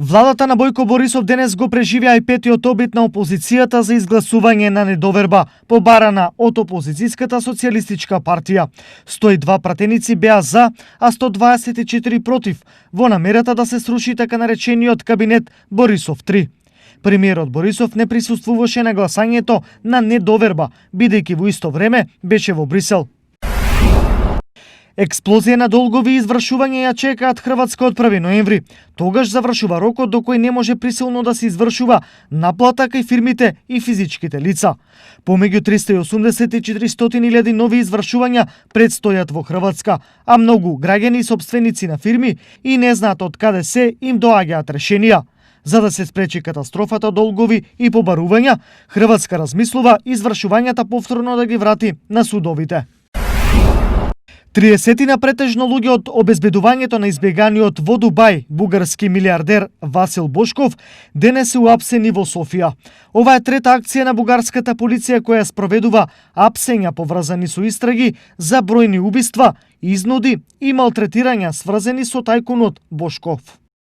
Владата на Бојко Борисов денес го преживеа и петиот обид на опозицијата за изгласување на недоверба, побарана од опозицијската социјалистичка партија. 102 пратеници беа за, а 124 против, во намерата да се сруши така наречениот кабинет Борисов 3. Премиерот Борисов не присуствуваше на гласањето на недоверба, бидејќи во исто време беше во Брисел. Експлозија на долгови и извршување ја чекаат Хрватска од 1 ноември. Тогаш завршува рокот до кој не може присилно да се извршува наплата кај фирмите и физичките лица. Помеѓу 380 и 400.000 нови извршувања предстојат во Хрватска, а многу граѓани и собственици на фирми и не знаат од каде се им доаѓаат решенија. За да се спречи катастрофата долгови и побарувања, Хрватска размислува извршувањата повторно да ги врати на судовите. 30 претежно луѓе од обезбедувањето на избеганиот во Дубај бугарски милиардер Васил Бошков денес се уапсени во Софија. Ова е трета акција на бугарската полиција која спроведува апсења поврзани со истраги за бројни убиства, изнуди и малтретирања сврзани со тајкунот Бошков.